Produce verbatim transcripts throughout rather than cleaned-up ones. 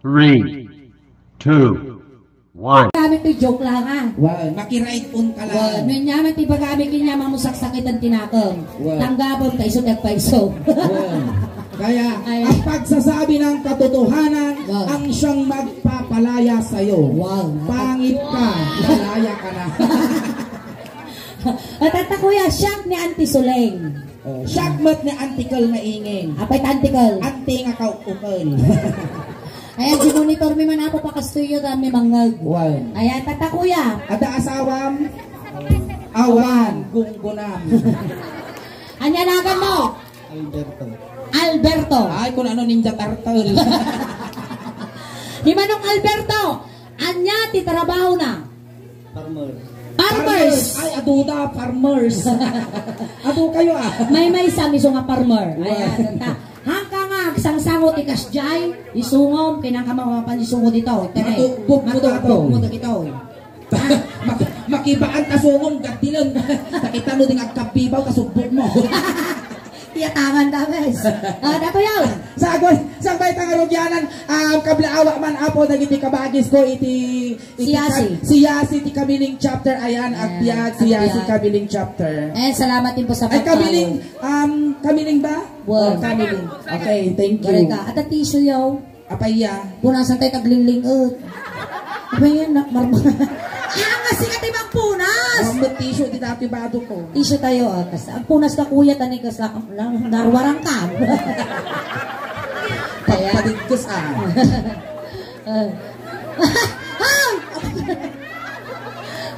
Three, two, one. Kami ti joke lang, ah. Well, makiraid-on ka lang. Well, nunyaman ti bagami kanya mamusaksakitan tinakem. Well. Tanggapem ta iso ti agpaiso. Well, kaya, Ay. Ang pagsasabi ng katotohanan Wow. ang siyang magpapalaya sa'yo. Wow. Pangit ka, malaya ka na. At, at, kuya, siak ni Auntie Suleng. Oh, siak met ni Auntie Kel nga ingin. Apay ta Auntie Kel? Auntie nga kaukukel. Ayan, si monitor mi man apo pa kastoy yun, kami mangag. Wow. Ayan, tata kuya. Ada asawam? Awan, gunggunam. Anya nagan mo? Alberto. Alberto. Ay, kung ano, Ninja Turtle. Ni Manong Alberto, anya ti trabaho na? Farmer. Farmers. Farmers. Ay, aduda, farmers. Adu kayo, ah. May may sa miso nga farmer. Wow. Ayan, ta. Hangka nga, agsangsango ti kasjay, isungom, kinangka mo mapan isungo dito. Ito na, eh. Matubog mo daw. Matubog mo dito. Mak-, makibaan ta sungom, gadilan. Nakita mo ding agkabibaw, kasubbog mo. Iyatangan da, bes. Ah, dato yaw. Sa agwan, sa bay tangarugyanan, um, kablaawa man, apo, dagiti kabagis ko, iti Iti Siyasi. Ka-, siyasi ti Kamiling Chapter. Ayan, ayan, agbiag, siyasi agbiag. Kamiling Chapter. Ayan, salamat din po sa pagpalo. Ay, Kamiling, um, Kamiling ba? Wow. Oh, Kamiling. Okay, thank you. Barika. At ang tissue yaw. Apay ya? Punasan tayo taglingling, eh. Apay yan, na-, marma-, ah, nga sikat ay magpunas! Ang tissue, di dati bado ko. Tissue tayo, ah. Kas-, ang punas ka, kuya, tani, kas-, lang, lang, narwarang ka. Ayan. Pagpadigkos, ah. Ah.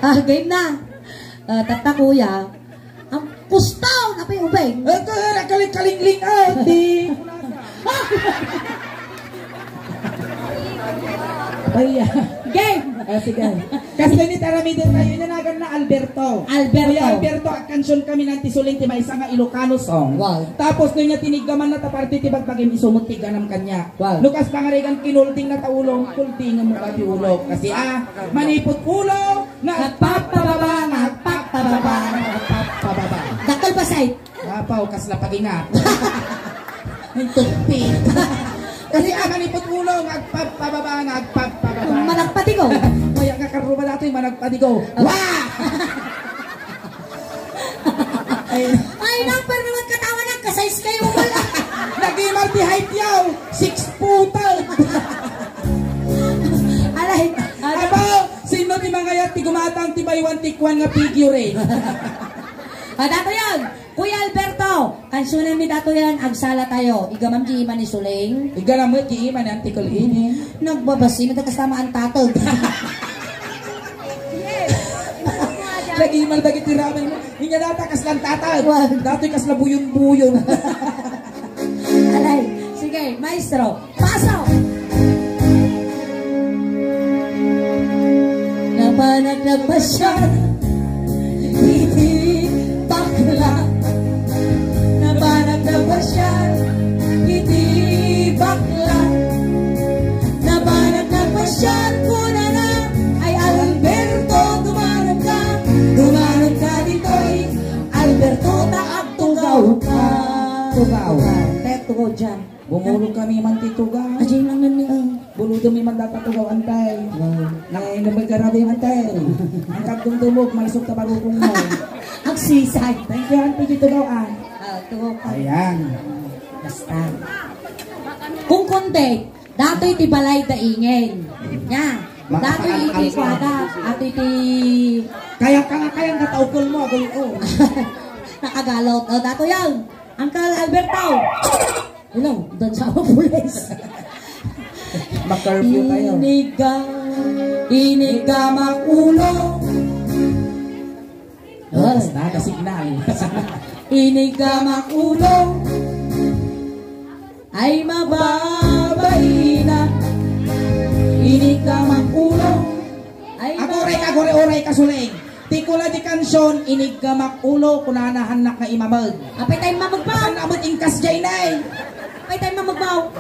Ah, game na. Ah, tata kuya. Ang kustaw na pay ubeng. Ito, nakaling-kalingling, ah, di. Ay, ah. Game. Ah, sige. Kasi ni Taramidin tayo, inanagan na Alberto. Alberto. Kuya Alberto, agkansion kami ng Tisuling ti maysa nga Ilocano song. Wow. Tapos, no niya tiniggaman na ta parte ti bagbagim, isumot ti ganam kanya. Wow. Lukas pangarigan kinulding na taulong, kulding mo ka ti ulo. Kasi, ah, manipot ulo, nga agpapababa, nga agpapababa, nga agpapababa. Dakkel pa, say. Apaw, kasla pagingat. Ang tugpi. Kasi, ah, manipot ulo, nga agpapababa, nga agpapababa. Managpatigo. Kaya nga karuba datoy, managpatigo. Wah! Ay. Ay, nang, pero naman katawa, nagka-size kayo, wala. Nag-imal ti height yaw, six footer. Alay, alay. Apo, sino ti mangayat ti gumatang ti buy one take one nga figure, eh? Ah, dato yan. Kuya Alberto, kansunan mi dato yan, agsala tayo. Igamam di iman ni Suling. Igamam di iman ni Auntie Colleen. Nagbabasi, nagkakasama ang tatag. Lagi man dagiti ramen mo. Inya data kaslan tatag. Wa. Datoy kasla buyon-buyon. Alay, sige, maestro. Pasok! Napanak nagpasyal iti bakla. Napanak nagpasyal iti bakla. Napanak nagpasyal kunana, "Ay, Alberto, tumarog ka. Tumarog ka ditoy. Alberto, ta agtugaw ka." Tugaw. Tek, tugaw dyan. Bumulog kami man ti tugaw. Ajay lang nan ni, ah. Buludom mi man data tugaw, antay. Wow. Nay, nabagarabi, antay. Ang kagdumdumog, maisog ta barukong mo. Agsisay. Thank you, auntie, ti tugaw, ah. Ah, tugaw ka. Ayan. Basta. Kung konti, datoy ti balay da ingen. Yan. Datoy iti kuada. Ato iti Kaya ka nga, kaya nga taukol mo, agoy, oh. Nakagalot. Oh, dato yan. Uncle Alberto. Hello, doon sa mga pulis. Mag-curfew tayo. Iniga, iniga makulo. Oh, basta, naka-signal. Iniga makulo. Ay, mababaina. Iniga makulo. Ay, aguray, aguray, uray, kasuling. Ti kula di kansion, iniggamak ulo, kunana hannak nga imameg. Apay tayo mameg ba? Ano mo tingkas jay, nay? Apay tayo mameg ba?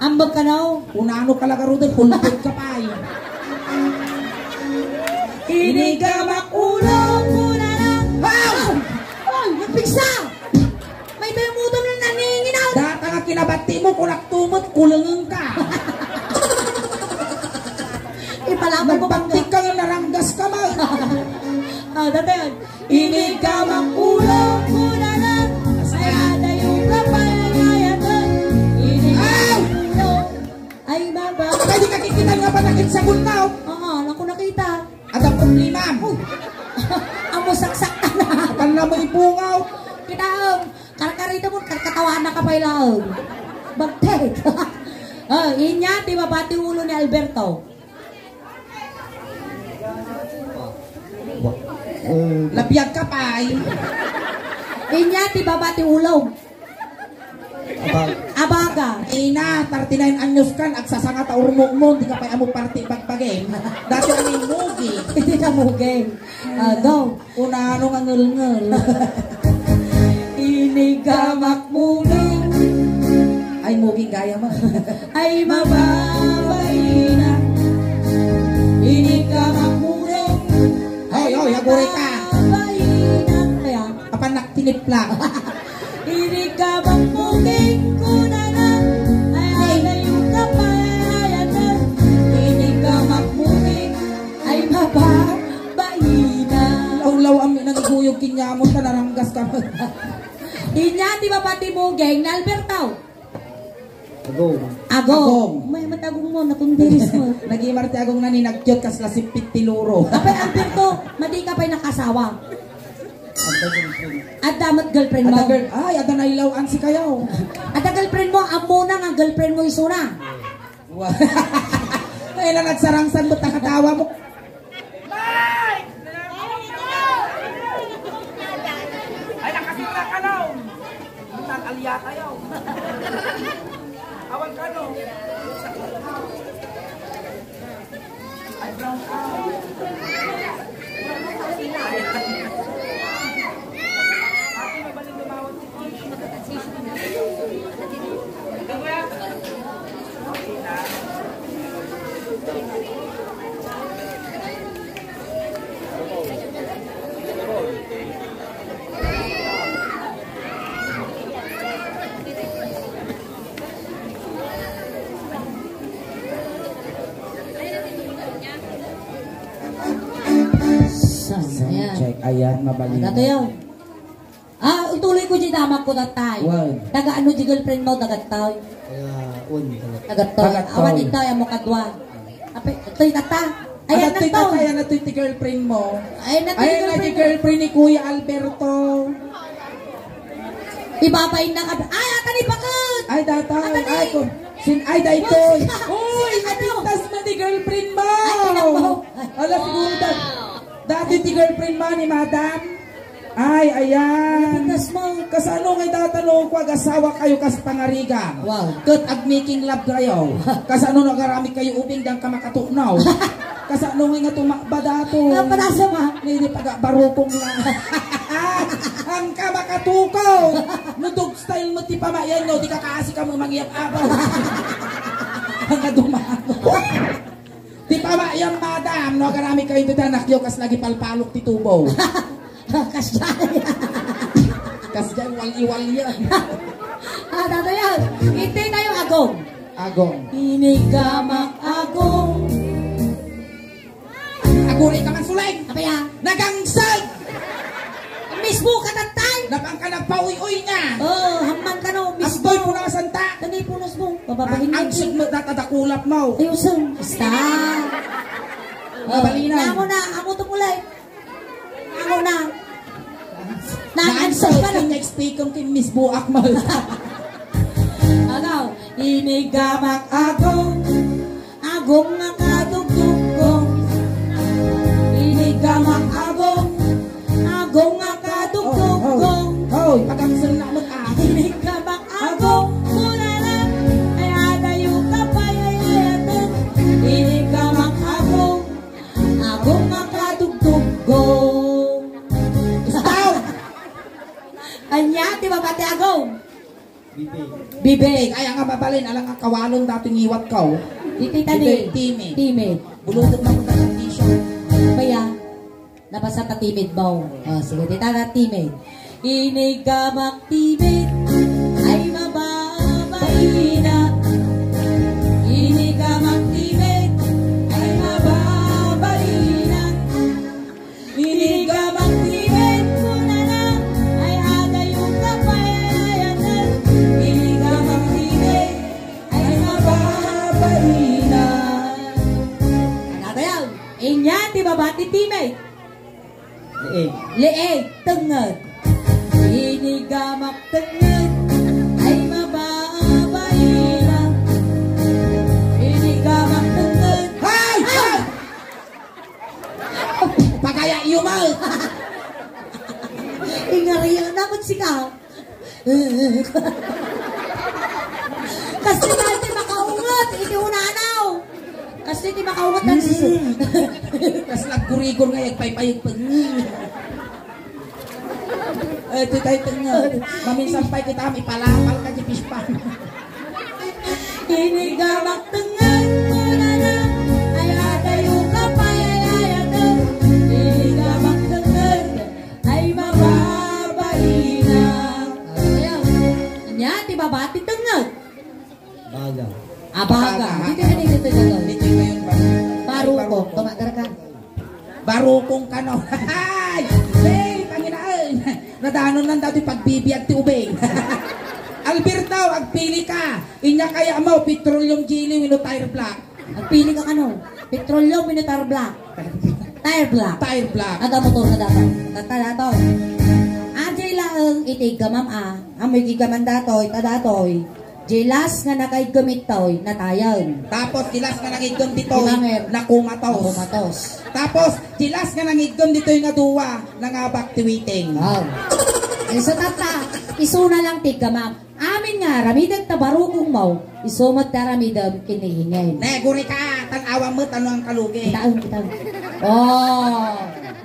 Ambag ka na, oh. Kunano ka lagaruden, pulpul ka pa, eh. Iniggamak ulo, kunana. Ah! Ay, nagpigsa! May tayo mo doon na naninginaw. Data nga kinabati mo, kunak tumot, kulangan ka. Ah, dati yan. Iniggamak ulo, kunana. Ay, adayo ka pa, ay, ay, ay, ay. Iniggamak ulo. Ay, baba. Pwede ka kikita nga panakit sa gulnaw. Oo, naku, nakita. Ada problema. Uy. Amo saksak na. Apan na mo ipungaw. Kitaem, karkarita mo, karkatawanan ka pa ilaw. Bagtek. Oh, inya, ti baba ti ulo ni Alberto. Labiag ka pay. Inya ti baba ti ulo. Abag. Abaga. Ina, thirty-nine anyos kan, agsasanga ta urmukmon, di ka pay amo parti bagbagem. Dati ang mugi. Hindi ka mugeng. Ah, go. Unano nga ngelngel. Inigamak mulong. Ay, muging gaya mo. Ay, mababaina. Inigamak mulong. Hoy, hoy, aguri ka. Mababaina. Kaya? Apan naktinipla. Inigamak muging kunana. Ay, ay, ay, yung kapayanan. Inigamak muging. Ay, baba, baina. Lawlaw, amin ang iguyog kinyamon, ta naranggas ka. Inya, ti baba ti mugeng, ni Alberto. Agong. Agong. Agong. May matagong mo, natundiris mo. Nagimar ti agong na ni nagkiyot kas lasipit ti luro. Apay, Alberto, madi ka pa'y nakasawa. Adda girlfriend. Adda met girlfriend mo. Adda girl-, ay, adda nailawan si kayaw. Adda girlfriend mo, ammo na nga girlfriend mo isuna. Wa-, ay, na nagsarangsan mo, takatawa mo. Ay, nakasira ka, no? Ang alya tayo. Awan ka, no? Ay, brown out. Ate, mabalik lumawan. Sound check. Ayan, mabalin. Ano to yun? Ah, ituloy ko di damak ko datay. Wen. Taga ano di girlfriend mo, taga toy? Taga, un, taga. Taga toy. Taga toy. Awan ito, ay mo kadwa. Ape, toy tata. Ayan na to. Ayan na to ti girlfriend mo. Ayan na to ti girlfriend ni Kuya Alberto. Ibabain na ka. Ay, ata ni Bakit! Ay, data. Ata ni. Ay, kung, sin, ay, daytoy. Uy, napintas man ti girlfriend mo. Ay, anak mo. Ala, siguro dat-, dati ti girlfriend mo ni madam. Ay, ayan. Napintas mo. Kasano nga data no, kung ag-asawa kayo kas pangarigan? Wow. Ket ag-making love kayo. Kasano no agarami kayo ubing, diyan ka makatunaw? Kasano nga nga tumakba dato? Nga pala sa ma- Nini paga barukong na. Ang ka makatukaw. No dog style mo ti pamayan no, di ka kasi ka mo mangyap abaw. Ang kadumano. Ti pamayan, madam, no, karami kayo ti anak yo, kas lagi palpalok ti tubo. Kasjay. Kasjay, wal-iwal yan. Ah, dada yan. Hindi tayo agong. Agong. Inigamak agong. Aguray ka man, Suleng! Apaya? Nagangsag! Mismo ka tatay! Napang ka nagpauy-uy niya! Oh, hamman ka no, mismo. Astoy, punasan ta! Tani punas mo, bababahin mo. Ang sud mo, datadakulap mo. Ayusin, basta. Oh, mabalinaw. Namo na, amo to mulay. Amo na. Naan sa pala. Next take kong kin Miss Buak mo. Agaw, inigamak ako. Agong nga kadugdugong. Inigamak agong. Agong nga kadugdugong. Hoy, pagkamisan na mo, ah. Inigamak agong. Kunana, ay adayo ka pa, ay, ay, ate. Inigamak agong. Agong nga kadugdugong. Stop! Anya, ti mabati agong. Bibig. Bibig. Ay, ang mabalin, alang ang kawalon dati ngiwat ko. Diti tani. Bibig, timid. Timid. Bulutot mo ka ng t-shirt. Kaya, nabasa ta timid mo. Oh, sige, dita na timid. Inigamak timid, ay mababaina. Inigamak timid, ay mababaina. Inigamak Inigamak tengnged, ay mababaina. Inigamak tengnged. Hay! Hay! Pagayat yu, Mal! Ingariyo na met sika. Kastoy ti makaunget iti unanaw. Kastoy ti makaunget, Nancy. Kas nagkurikor nga agpaypayagpag. Eh, ti tay tengnged. Maminsan pay kita, ipalapal ka ti fish pond. Inigamak tengnged, kunana, ay adayo ka pay, ay ayaten. Inigamak tengnged, ay mababaina. Ayaw. Ania ti baba ti tengnged? Baga. Abaga. Baga. Dito na dito, dito, dito. Dito yung ngayon, baga. Baruko. Ay, baruko. Tumagar ka. Barukong kano. Ay! Hey, panginaen! Nadanon lang dati pagbibiag ti ubing. Alberto, agpili ka. Inya kaya mo, petroleum jelly wenno tire black? Agpili ka kano? Petroleum wenno tire black? Tire black. Tire black. Aga motor na dapat. Tata dato. Ajay laeng iti gamam a. Amoy gigaman datoy, ta datoy. Jelas nga nakaiggem itoy, natayen. Tapos, jelas nga nangiggem ditoy, Imamet. Nakumatos. Nakumatos. Tapos, jelas nga nangiggem ditoy nga dua, nangabak ti witing. Wow. Isu tatta, isuna lang ti gamam. Amin nga aramidem ta barukongmo, isu met ti aramidem ken ni Ingen. Ne, guri ka, tan-awam met ano ang kalugi. Kitaem, kitaem. Oh.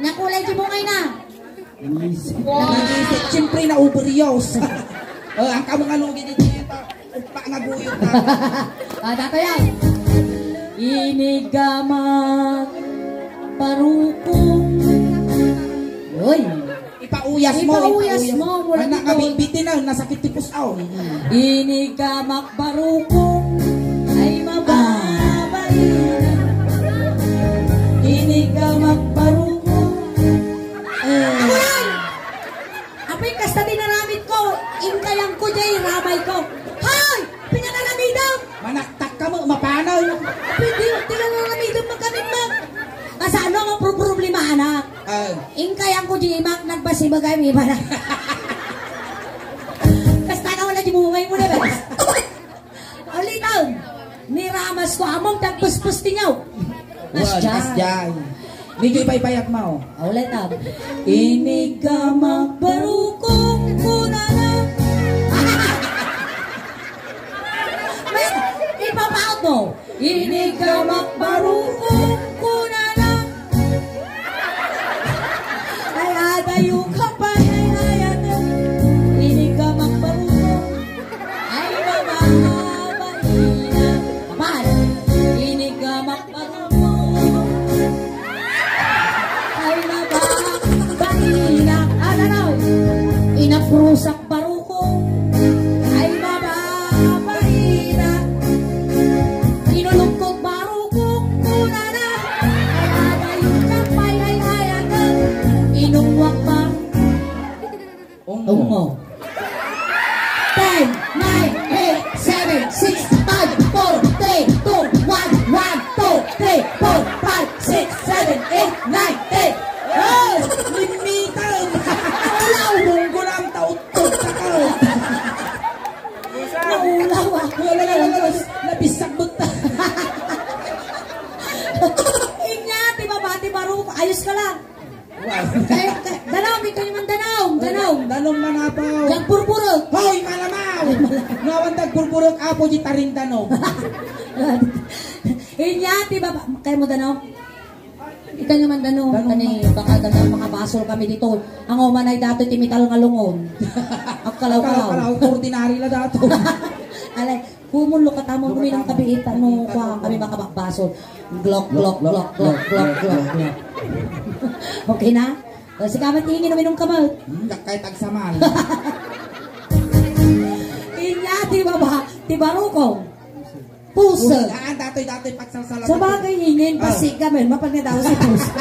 Nakulay ti bungay na. Nangisip. Nangisip. Siyempre, nauberios. Oh, ang kamo nga lugi dito, ito. Upa nga guyod na. Ah, dato yan. Inigamak barukong. Uy. Ipauyas mo, Ipauyas ipauyas. Mo, mula Anak dito. Nga bitbitin na, nasakit ti puso. Inigamak barukong. Ay, mababaina. Inigamak barukong. Eh. Amoy! Apay, kasta ti naramidko, inkayangko diay ramayko. Hay! Apay nga naramidem? Manaktak ka mo, mapanay. Apay, di, di nga naramidem, magkamit mo. Kasano nga pro-, problema, anak? Ah. Inkayangko diay imak, nagbasibag ay may bala. Kasta ka wala di bungay mo na, bes. Ulitan, ni ramas ko among tagpuspos ti nyaw. Wan, Asjay. Asjay. Medyo ipaypayat mo. Ah, ulitan. Inigamak barukong kunana. Met, ipapaot mo. Inigamak barukong kunana. Ay, adayo ka pay, ay, ay, ate. Inigamak barukong. Ay, mababaina. Apay, inigamak barukong. Ay, mababaina. Ah, nanaw. Inaprusak barukong. Ay, mababaina. Inulugkot barukong kunana. Ay, adayo ka pay, ay, ay, ate. Inungwak ba? Ungmo. Ungmo. Ten, nine, eight, seven, six, five, four, three, two, one, one, two, three, four, five, six, seven, eight, nine, ten. Oh! Limitan! Wala, umunggo lang, taot-tot ka. Naulaw, ah. Wala, wala, wala, wala. Nabisak mo ta. Inya, ti baba, ti barukong. Ayos ka lang. Wow. Kay, kay, Danum, ikaw naman, Danum, Danum. Danum man, Apo. Nagpurpurek. Hoy, malamaw! Nawan nagpurpurek, Apo, di taring Danum. Inya, ti baba, kaymo, Danum? Ikaw naman, Danum, Danum kani, man. Baka, Danum, makabasol kami dito. Ang umanay dato, ti metal nga lungon. Agkalaw-kalaw. Agkalaw-kalaw, ordinary la dato. Alay, Kumon, lokata mo, uminum ka biit, ano, kua, kami makabakbaso. Glok, glok, glok, glok, glok, glok, glok. Okay na? O, sige, Amat, ingin, uminum ka ba? Hmm, dakay tagsamal. Inya, ti baba, ti barukong. Puso. Puso. Ah, datoy, datoy, pagsalsala. Sa bagay, ingin, ah, pasiga, men, mapagna daw si puso.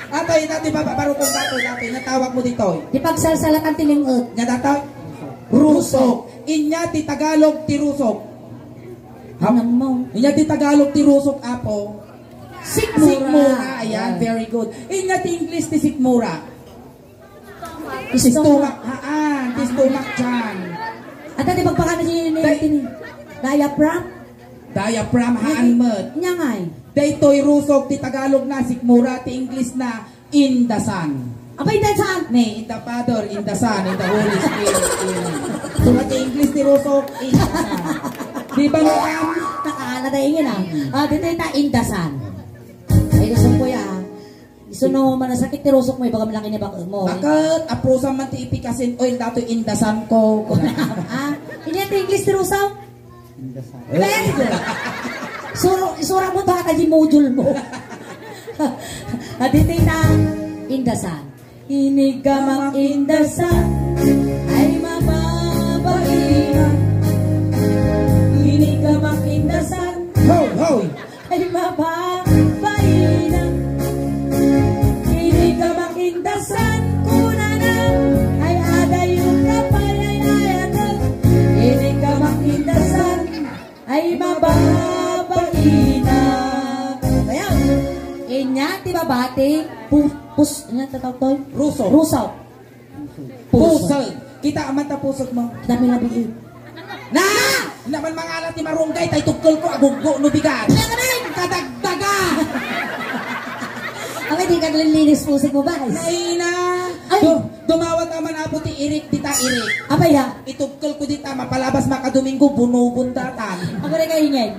Atoy, dati, baba, barukong datoy, datoy, natawag mo ditoy. Ti pagsalsalatan ti ling-et. Nga datoy? Rusok. Inya ti Tagalog ti rusok. Hap-, Anam mo. Inya ti Tagalog ti rusok, Apo. Sikmura. Sikmura, ayan, ayan. Very good. Inya ti English ti sikmura. Stomach. Stomach, haan. Stomach dyan. Ata, di pagpakano si Day- Nintini? Diaphragm? Diaphragm, haan met. Nya ngay. Daytoy rusok ti Tagalog na, sikmura ti English na, in the Son. Apa in the Son? Ne, in the Father, in the Son, in the Holy Spirit. Amen. So, ti English ti rusok, in the Son. Di ba, madam? Nakaala tayo yun, ah. Ah, dito yung ta-, in the Son. Ay, gusto ko yan, ah. Isu no manasakit ti rusok mo, ibagam lang ini bakmo. Bakit? Aprusan man ti efficacy oil, datoy in the Son ko. Ah, inya ti English ti rusok? Very good. Suro, isura mo baka di module mo. Adito na, in the Son. Inigamak in the Son, ay mababaina. Inigamak in the Son, hoy, hoy. Ay mababaina. Inigamak in the Son, kunana, ay adayo ka pay ay ayatek. Inigamak in the Son, ay mababaina. Ayan. Inya ti babati, pu-, pus-, ano tatawag to? Rusok. Rusok. Pusog. Kita man ta pusog mo. Dami na biit. Na! Naman mangala ti marunggay, tay tukkel ko, aguggo no bigat. Kadagdaga! Ang hindi ka nalilinis pusog mo, ba? Naina! Ay! Du-, dumawat naman apo ti irik, dita irik. Apay, ha? Itugkel ko dita, mapalabas makadomingo, bunubon datan. Ako rin kaingin.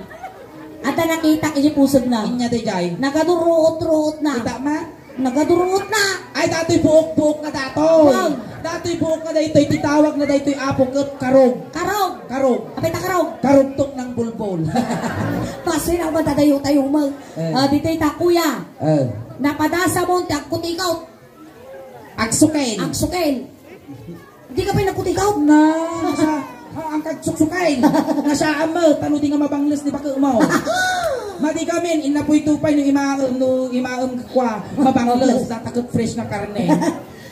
Ata nakita, iti pusog na. Inya, dayjay. Nagaduruot-ruot na. Kita ma? Nagaduruot na. Ay, datoy buok-buok na datoy. Wow. Datoy buok na daytoy, ti tawag na daytoy, apo, ket karog. Karog. Karog. Apay ta karog? Karugtok ng bulbol. Pasoy na ba tadayo-tayo mo? Eh. Ah, ditoy ta, kuya. Eh. Napadasa mo, ti agkutikot. Agsukel. Agsukel. Di ka pa'y nagkutikaw? Na, sa, ah, ang kagsuksukay. Nasaan mo, tano di nga mabangles ni baka mo. Madi kami, inapoy tupay no imaem, no imaem kwa, mabangles, datakot fresh nga karne.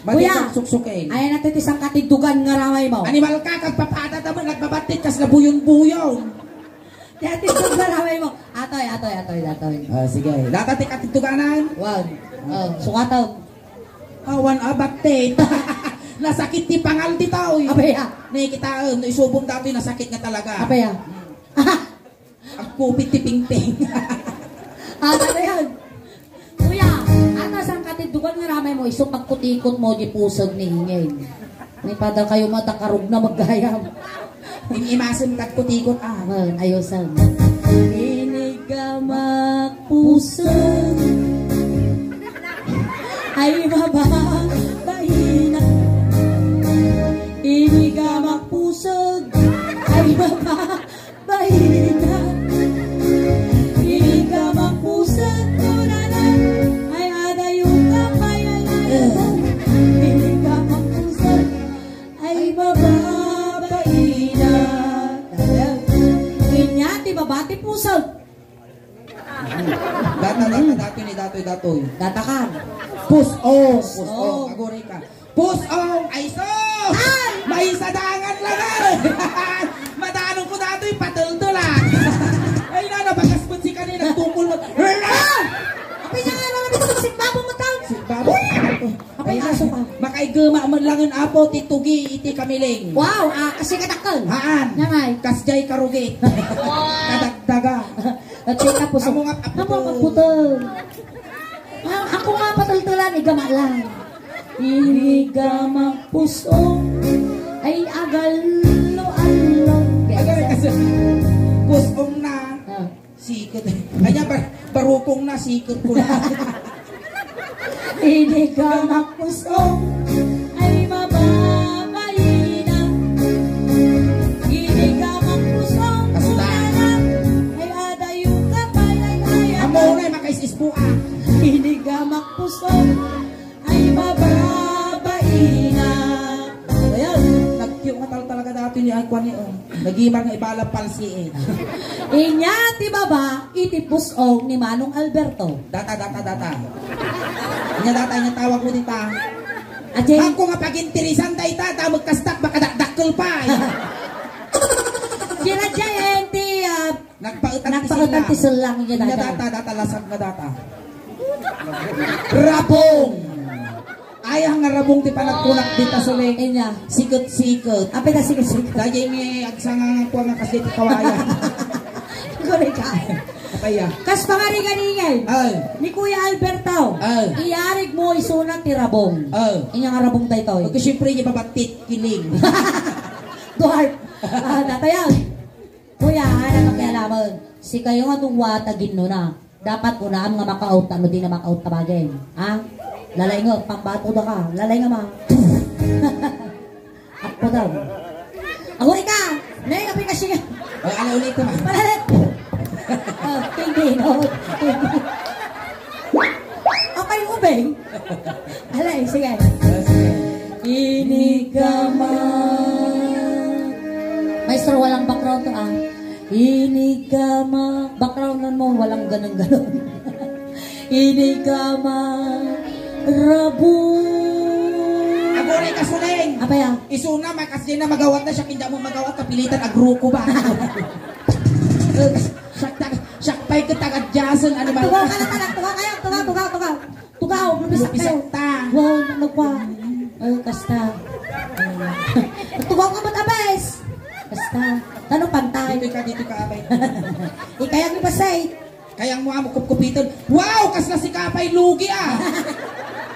Madi Kuya, kagsuksukay. Ayan natin isang katiddugan nga ramay mo. Animal ka, kagpapada tamo, nagbabatit, kas nabuyon-buyon. Ti atiddugan nga ramay mo. Atoy, atoy, atoy, atoy. Ah, sige. Data ti katidduganan. Wow. Oh, sukataw. Awan a baktit. Nasakit ti pangal ditoy. Apay a? Nakikitaem, no isubong datoy, nasakit nga talaga. Apay a? Hmm. Agkupit ti pingping. Ah, ano yan? Kuya, ano sang katiddugan nga ramay mo, isu pagkutikot mo, di pusog ni ingin. Ni pada kayo matakarog na maggayam. Im-imasem kad kutikot, ah. Man, ayusan. Inigamak pusog. Ay, mababaina. Inigamak pusog. Ay, mababaina. Inigamak pusog, kunana. Ay, adayo ka pay, ay, ay, ay. Inigamak pusog. Ay, mababaina. Inya ti babati pusog. Data, data, datoy ni datoy, datoy. Data ka. Pus-ong, pus-ong. Pus-ong. Aguri ka. Pus-ong, ay sus! Ay! May sadangan lang eh! Madanong ko datoy, patultol ah! Ay na, nabakas mo si kanina, tukol mo. Ah! Apay nga nga naman, simbabo mo tao! Simbabo? Apay, aso ka. Makaigema man langen, apo, ti tugi iti kamiling. Wow, ah, kasi kadakkel. Haan. Namay. Kasjay karugit. Kadagdaga. At sika puso. Amo nga, amo nga putol. Ah, ako nga patultulan, igama lang. Inigamak pusong. Ay, agallo-allo. Agari kasi, pusong na. Ah. Sikit. Kanya, bar-, barukong na, sikit ko na. Inigamak pusong, ay mababaina. Inigamak pusong, Kasta. Kunana, ay adayo ka pay, ay, ay, ay. Amo na, makais-ispo, ah. Inigamak pusong, ay mababaina. Ayan, nagkiyo nga tal-, talaga dati ni Alcuan ni, oh. Nagimar nga ibala palsi, eh. Inya ti baba, iti pus-ong ni Manong Alberto. Data, data, data. Inya data, inya tawag mo dita. Ajay. Ako nga pagintirisan da ita, damag kastak, baka dakdakkel pa, eh. Kira Jay, eh, ti, ah, Nagpaetan ti Nagpaetan ti sellang. Sellang, iya, data. Data, data, lasag na data. Rabong. Ay, ang ngarabong ti panagkunak dita, Suleng. Inya. Siket-siket. Apay ta siket-siket? Daydi nga agsanga nga kuwan nga kas daydi kawayan. Korek ka. Apay ya? Kas pangarigan-igan. Ay. Ni Kuya Alberto. Ay. Iyarig mo isuna ti rabong. Ay. Inya nga rabong daytoy. Okay, siyempre, di babattit, kiling. Dwarf. Ah, datayan. Kuya, anak makialaman. Sikayo nga dua ta ginno na. Dapat unaam nga makaawta no di na makaawta bagen. Ha? Lalay nga, pambato da ka. Lalay nga ma. Ako daw. Ako ika! Nay, aplikasyon nga. O, ala ulit naman. Palalit! Oh, hindi, no? Apay ubeng. Alay, sige. Inigama. Maestro, walang background to, ah. Inigama. Background nun mo, walang ganun-ganun. Inigama. Rabu. Aguray ka, Suleng. Apay, ah? Isuna, makasya na magawat na, siya kinda mo magawat, kapilitan, agruko ba? Siya, siya pa'y katagad jason, animal. Tugaw ka na, tanak. Tugaw kayo. Tugaw, tugaw, tugaw, tugaw. Tugaw, lumisak kayo. Lumisak ta. Wow, ano pa? Ay, kasta. Tugaw ka, ba't abes? Kasta. Tanong pantay. Dito ka, dito ka, abay. Ikayang mo ba, say? Kayang mo amo kupkupiton. Wow, kasla si Kapay, lugi, ah.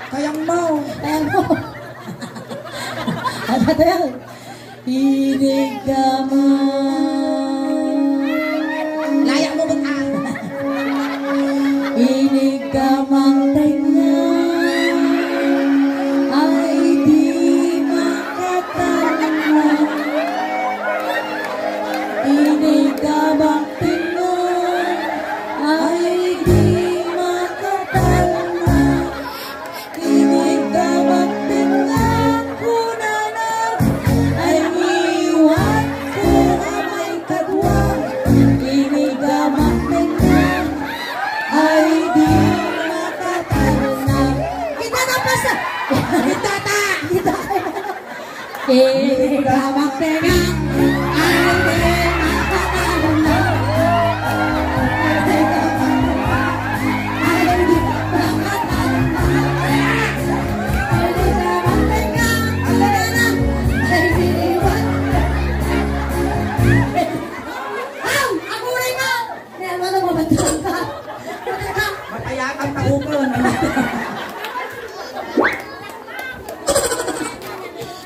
Kayang mo. Kayang mo. Ano to yun? Inigama. Laya mo, ba't, ah? Inigamang tengnga ay di makatalna. Inigamang tengnga ay di makatalna. Inigamang tengnga kunana ay ngiwat ko amay kadua. Inigamang tengnga ay di makatalna. Kita na pasa. Kita ta. Kita. Ikaw ang tenga. Ay, di makatalna. Ay, di makatalna. Ay, ikaw ang tenga. Ay, di makatalna. Ay, di makatalna. Aw! Aguray mo! Kaya mo na mamatang ka. Mapayatan ta ukon.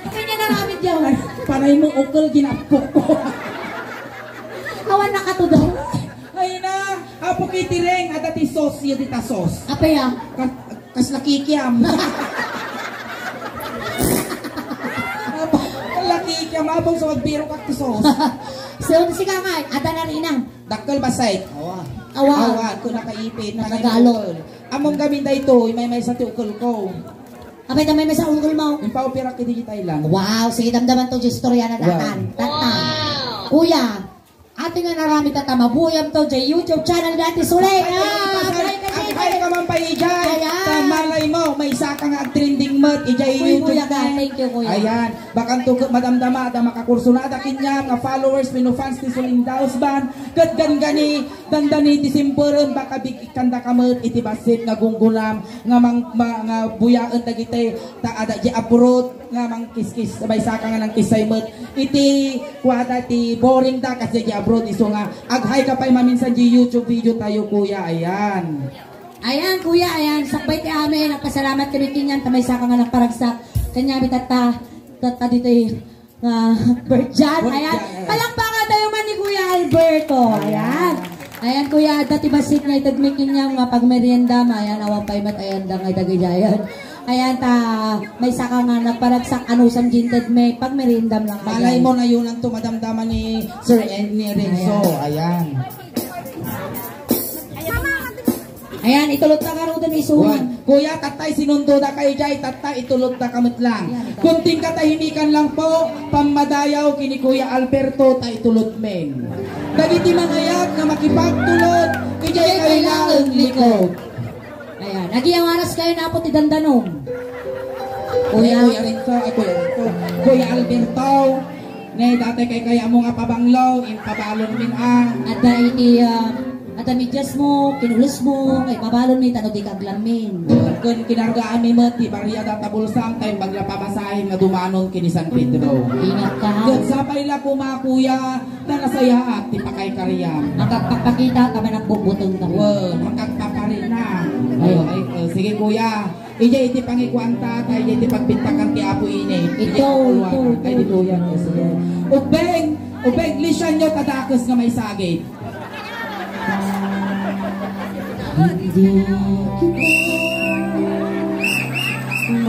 Kanya na namin yun. Ay, panay mo ukol, ginapok ko. Awan nakatudaw. Ay na, apo kiti reng, adda ti sauce, yun dita sauce. Apay, ah? Kas, kas nakikiam. Apo, nakikiam, abang sa magbiro ka ti sauce. So, siga nga, adda na rin, ah. Dakkel bassit. Awa. Awa. Awa, ko nakaipit, Nakagalot. Nakaipit. Among gamin daytoy, maymaysa ti ukol ko. Apay ta maymaysa ukol mo? Impaupira ki digital lang. Wow, sige, damdaman to, istorya na Wow. datan. Tata. Kuya, ati nga narami tata, mabuyam to, jay YouTube channel dati, Sulay. Ah, Ay, ay, ay, ay, ay, ka man pa, Ijay. Ayan. Ta malay mo, maysa ka nga agtrending met, Ijay Uy, YouTube kuya ka. na. Thank you, kuya. Ayan. Bakanto ket madamdama, adda makakursunada kaniam nga followers wenno fans ti Suling Daos Band, ket gangani dandani Decemberen, baka big-ikkandaka met iti bassit nga gunggunam nga mang-, ma-, nga buyaen dagiti ta adda di abroad nga mangkiskis, maysa ka nga nangkissay met iti kuada ti boring da kas di abroad, isu nga ag-hi ka pay maminsan di YouTube video tayo, kuya, ayan. Ayan, kuya, ayan, sakbay ti amin, nagpasalamat kami kaniam, ta maysa ka nga nagparagsak kaniam, tatta, tatta ditoy Ah, Bertjan, Bertjan, ayan. Ayan. Palakpakan tayo man ni Kuya Alberto. Ayan. Ayan. Ayan, Kuya, adda ti bassit nga ited mi kaniam nga pagmerienda, ayan, awan pay met, ayan, da nga idagidayan. Ayan, ta, maysa ka nga nagparagsak, anusan di ited mi, pagmerienda lang. Malay mo, nayunan to, madamdama ni Sir N-, ni Renzo. Ayan. Ayan. Ayan, itulod ta garuden isu. Wan. Kuya, tattay, sinundoda ka idiay, tattay, itulod ta ka met lang. Ayan, ito. Kunting katahimikan lang po, pammadayaw kini Kuya Alberto, ta itulod men. Dagiti mangayat nga makipagtulod, idiay kailangan likod. Ayan, agiawaras kayo na po ti dandanom. Kuya. Kuya Renzo, ay, Kuya Renzo. Kuya Alberto, ne, dati kay kaya mo nga pabanglo, impabalon min a. Adda iti, ah, Adda medyas mo, kinulos mo, nga ipabalon mi tano di ka aglammin. Ken kinargaan mi met ti bariada ta bulsam, ta imbag la pamasahem nga dumanon ken ni San Pedro. Ingat ka, ha? Ket sapay la koma, kuya, ta nasayaat ti pakaykariam. Makagpakpakita ka man, agbutbuteng ka. Wen, makagpaparina. Ay. Ay, eh, sige, kuya. Idiay iti pangikuanta, ta idiay iti pagbintagan ti Apo ini. Ito, ito, ito. Ay, dito yan. Sige. Ubeng, ubeng, lisianyo ta dakes nga maisagid. Hindi kita.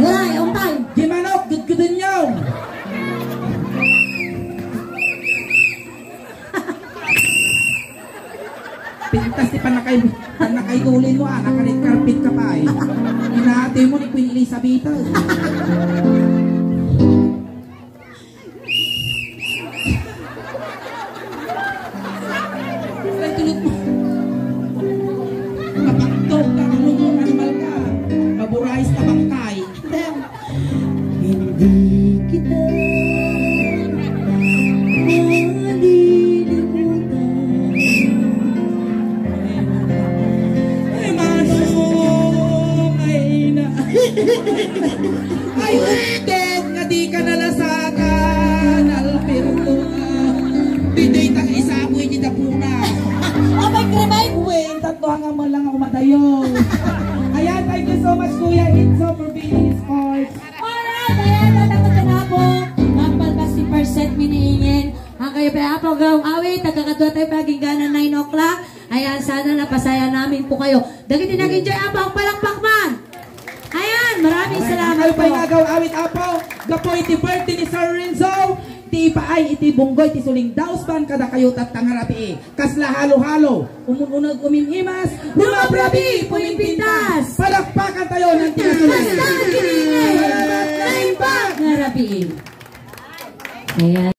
Wala, on time. Di manok, gudgudenyo. Pintas ti panakay, panakay tulin mo, ah, nakarit karpit ka pa, eh. Inati mo ni Queen Elizabeth, ah. Ay, tulog mo. Mapaktok ka, ano mo, animal ka. Maburais ka, bangkay. Hindi kita malilimutan. Ay, manong, ay, ina. Ay, unted nga di ka nalasakan, Alberto. Ditoy tang isabu iti dapuna. Abay, kremay, buen, tatlo nga lang ako madayo. Ayan, thank you so much, Kuya Enzo, for being in sports. Alright, ayan, at ang matanabo, nagpalpas ti first set mi ni Ingen. Ang kayo pa, Apo, gawang awit, nagkakadwa tayo pagingganan nine o'clock. Ayan, sana napasaya namin po kayo. Dagiti nag-enjoy, Apo, ang palakpak man. Ayan, maraming salamat po. Kayo pa'y nagaw awit, Apo, gapu iti birthday ni Sir Renzo, ti ipaay iti bunggoy ti sulingdaus ban kadakayo tatta nga rabii. Kasla halo-halo, umun-uneg umim-imas, rumabrabi, pumimpintas. Palakpakan tayo ng tinasulit. Basta kiniingay, naimbag nga rabii. Ayan.